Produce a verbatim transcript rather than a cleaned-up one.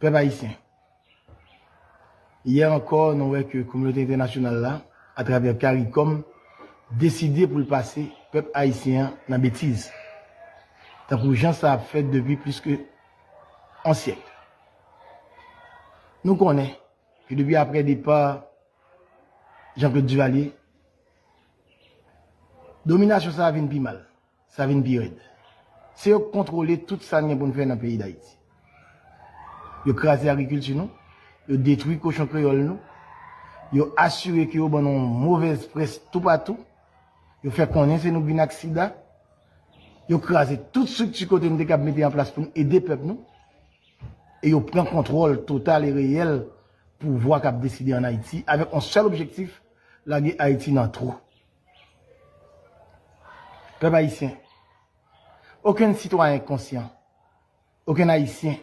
Pèp ayisyen, yè ankò, nou wè ke kominote entènasyonal la, atravè CARICOM, deside pou l pase pèp ayisyen an nan betiz, tankou jan sa ap fèt depi plis ke yon syèk. Nou konnen ke depi apre depa Jean-Claude Duvalier, dominasyon sa a vin pi mal, sa vin pi rèd. Se yo k kontwole tout sa n gen pou n fè nan peyi Dayiti. Yo kraze agrikilti nou, yo detwi kochon kreyòl nou, yo asire ke yo ban nou yon movèz près toupatou, yo fè konnen se nou k vin ak sida, yo kraze tout estrikti kote n te kab mete an plas pou n ede pèp nou, e yo pran kontwòl total e reyèl pouvwa k ap deside ann Ayiti avèk yon sèl objektif, lage Ayiti nan twou. Pèp ayisyen, okenn sitwayen konsyan, okenn ayisyen